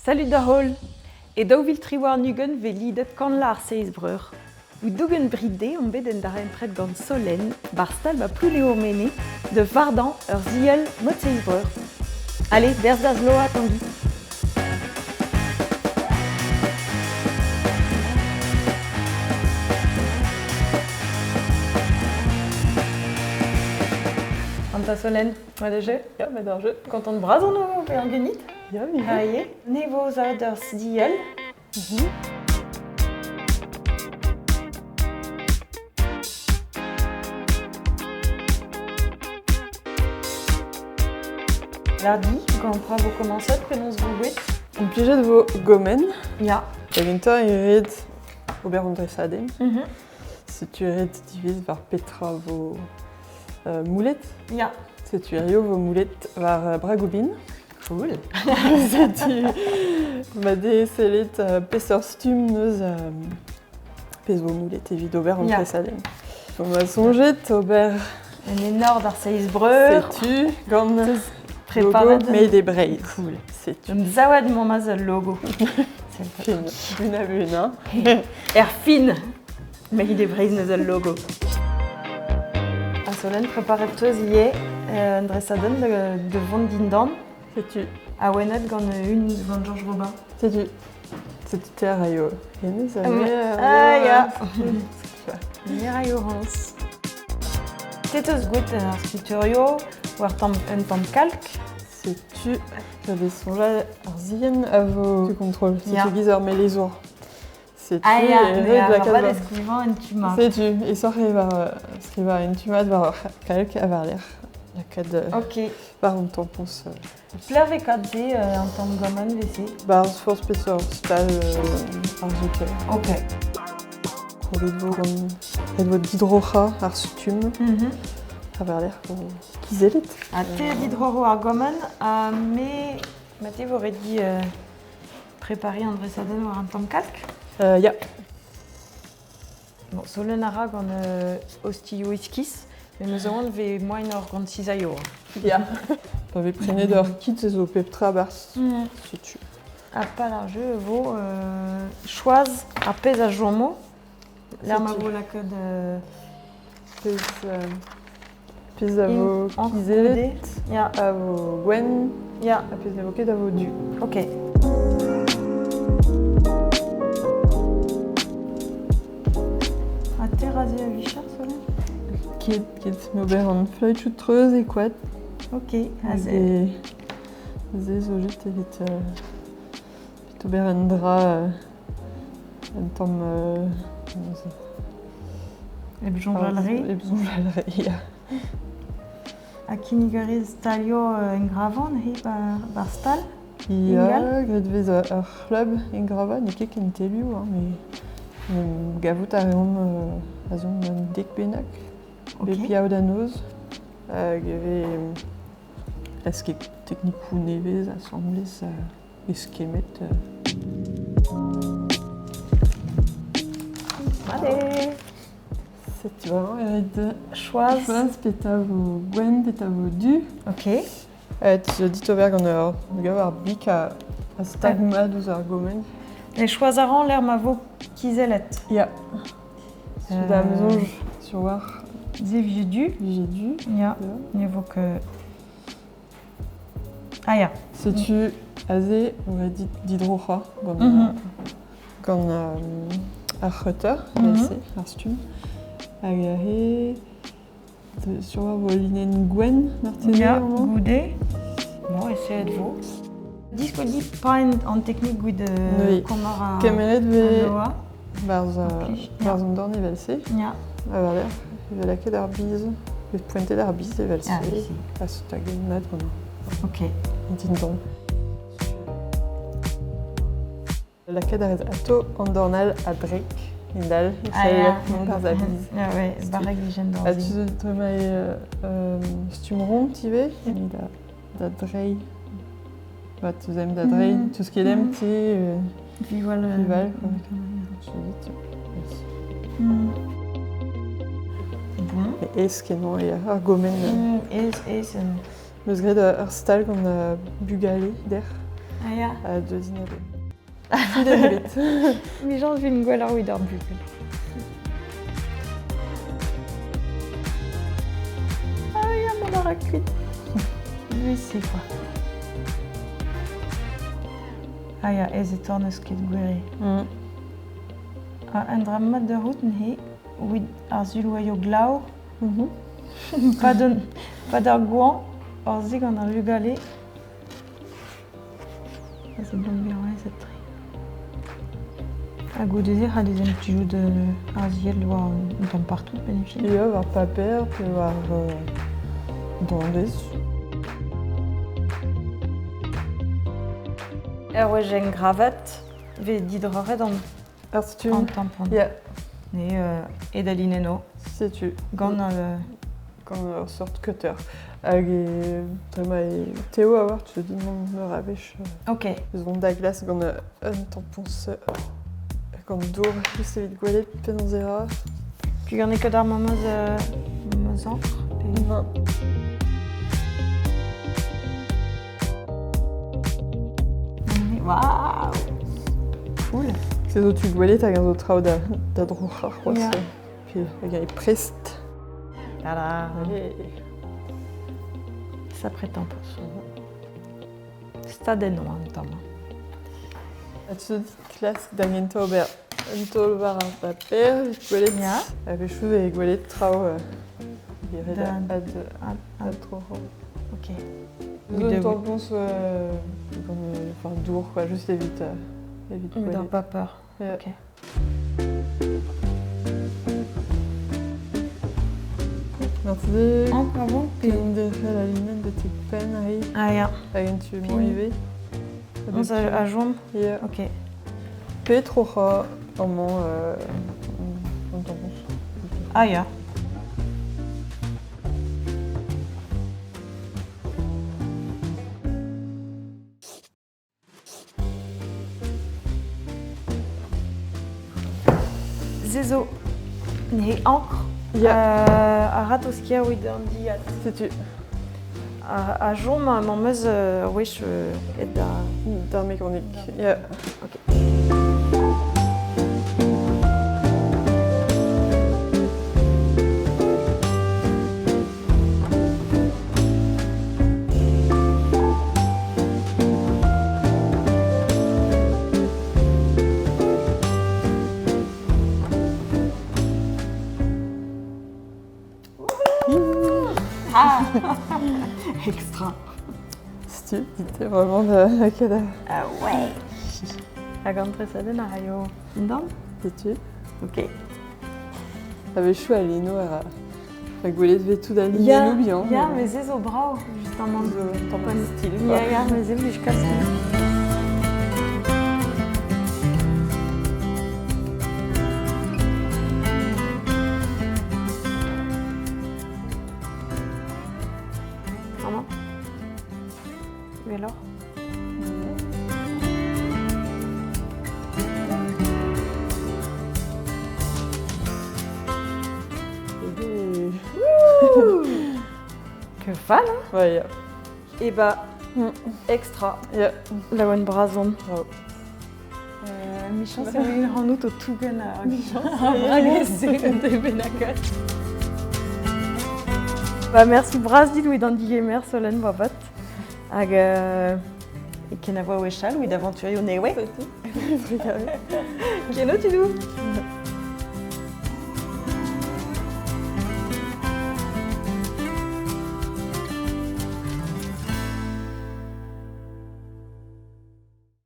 Salut da holl! E 2023 vez lidet Kanla ar Seiz Breur. O dougen brid omp bet en darempred gant Solenn, bar stal ba Plouneour-Mene, da fardañ ur siell mod Seiz Breur. Allez, berzh da zloa, Tangi! Anta Solenn, mat eo jeu? Ya, mat ar jeu. Kontant bras on o vezañ ganit. Ya, ivez. Ha ivez. Ne vo zaet ur siell. Lardi, gant pra vo komañset, penaos vo bet? Implijet vo gomenn. Ya. Da gentañ eo ret ober an dresadenn. Setu ret diviz war petra vo moulet. Ya. Setu hiziv vo moulet war bragoù-bin. Cool. Setu ma dez sellet peseurt stumm neus pezh vo moulet evit ober an dresadenn. On ma soñjet ober En enor d'ar Seiz Breur. Setu gant Préparet. logo Made e Breizh. Cool. Setu. Un zaouad mañ al logo. Fin. Une à une, hein. Er fin Made e Breizh neus al logo. Ha Solenn, preparet teus ivez un dresadenn de vont dindan. Setu. Awenet gant un gant Georges Robin. Setu. Setu te a raio hennezh ha me Ah ya. Me raio Hans. Te teus gwet ar skriturioù war tamm un tamm kalk. Setu, j'avais soñjal ar zienn a vo tu contrôle. Setu giz ur melezour. Setu Ah ya, e mais ret ar lakaat rabat war... skrivañ en tu-mat. Setu, e-soc'h eo war skrivañ en tu-mat war ur c'halk ha war-lerc'h lakaat Ok. war an tampons. Plec'h vez kat se an tamm gomenn vez-se? Barzh forzh peseurt stal ar zoken. Ok. Ret vo gant ret vo didroc'hañ ar stumm ha war-lerc'h vo kizellet. Ha te didroc'ho ar gomenn ha me ma te vo ret dit Prepariñ an dresadenn war an tamm kalk? Ya. Bon, solenn a ra gant ostilhoù iskis, met 'm eus aon 'vez moaien gant sizailhoù. Ya. Pa vez prenet ur kit ez zo pep tra 'barzh. Setu. Ha pal ar jeu e vo choaz ar pezh a chomo. Là ma vo lakaet Pezh, pezh a vo kizellet, Ya. a vo gwenn, Ya. ha pezh ne vo ket a vo du. Ok. Ha te raze a vicher, Solenn? Ket, ket m'ober an feuilhoù treuz e koad. Ok. Hag e se zo just evit, evit ober un dra un tamm Hep soñjal re? Hep soñjal re, ya. Ha kinnig a rez stalioù engravañ neuze ba'r stal? Ya, graet vez ur c'hlub engravañ, n'eo ket kentelioù, hein, mais gavout a reomp a-zont un dek bennak, bep yaou da noz, hag e vez klask teknikoù nevez asambles eskemmet. Allez Setu amañ evit Choaz. Choaz petra vo gwenn, petra vo du. Ok. Tu dit ober gant ur gav ar bik a, a stag mat ouzh ar gomenn. Et choaz a ran lec'h ma vo kizellet. Ya. Sur da soñj sur war Ze vije du. Vije du. Ya. Ne vo que Ah ya. Setu aze on va dit didroc'hañ gant, gant ar c'heuter, evel-se, ar stumm. Hag aze, sur war vo linenn gwenn marteze Ya, amañ. goude. Bon, essayer vo. Diskouez paent an teknik goude Oui. komor a Kemeret vez a barzh, Plij, barzh an dorn evel-se. Ya. Ha war-lerc'h e vez lakaet ar biz, vez poentet ar biz evel-se. Ah, si. Ha staget mat gant Ok. dindan. Lakaet a rez atao an dorn all a-drek, indal, e Ah, c'hell ya. mont barzh ar biz. Ah ouais, barrek vijen Ha dorzi. tu zo dre stumm ront ivez, evit da, da dreiñ. Bah, tu aimes da dreiñ, tout ce qu'il aime, tu sais, Vival. Vival, quoi. Je te dis, tiens. Bon. Aes kenañ eo ar gomenn. Aes, aes. Meus graet ur stal gant bugale dec'h. Ah ya. Ha deus int a-benn. Fidel ebet. Michañs 'vin gwelloc'h evit ar bugel. Ah ya, mont a ra kuit. Lui-se, quoi. Ah ya, aes e torn eus ket gwiriñ. Un dra mat da c'hoût neuze, evit ar sul glav, pad ar goañv, hor se gant ar vugale, a seblant bezañ aezet-tre. Ha goude-se c'hallez implijout ar ziell war un tamm partout benn-fin. Ya, war paper pe war danvez. Ur wech engravet 'vez didroc'het an Ar stumm. An tampon. Ya. Ne e da linenno. Setu. Gant Gant ur seurt cutter. Hag e, dre ma e Théo a oar, tu te dis mont meur a wech. Ok. Eus vont da glask gant un tampon gant dour just evit gwelet penaos e ra. Puis gant ket ar memes memes encre pe... Non. Waouh! Cool. Se zo tu gwelet hag a zo traoù da, da droc'hañ c'hoazh. Yeah. Puis hag e prest. Tada! Allez. Sapre tampons. Stad enno an tamm. Ha tu zo dit klask da gentañ ober un taol war ar paper evit gwelet Ya. a-wechoù e gwelet traoù ret Da- ad, ad troc'hañ. Ok. Zo un tampons gant enfin, dour quoi, juste evit evit Evit ar gwelet. paper. Ya. Ok. Merci. Ankr a vo pe... Kenderc'hel al linenn betek penn ari Ah ya. hag un tu Pin. mañ ivez. On a jom. Ya. Ok. Pe troc'hañ amañ an tampons. Ah ya. Se zo ne ankr Ya, a ratozh-kaer evit an dilhad. setu. A jom m'am eus ur wech aet da... D'ar mekanik. Ya. Ok. Ah Extra. Setu, dit vraiment da lakaat ar... Ah ouais. Hag an tresadenn a raio dindan? Setu. Ok. A-wechoù al lino a a gwelet 'vez tout al linennoù bihan. Ya, mais se zo brav, justement. Zo un tamm style quoi. Ya, ya, mais se blij kalz. Amañ. Gwelloc'h. Que fan, hein? Ouais, ya. Et bah, extra. Ya. Laouen bras on. Bravo. Michañs eo evit rannout o tougen ar bragez-se de bennaket. Ba, merci bras dit evit an digemer, Solenn Boabat. Hag e kenavo a wechall evit avanturioù newe. Setu. Keno, tudou.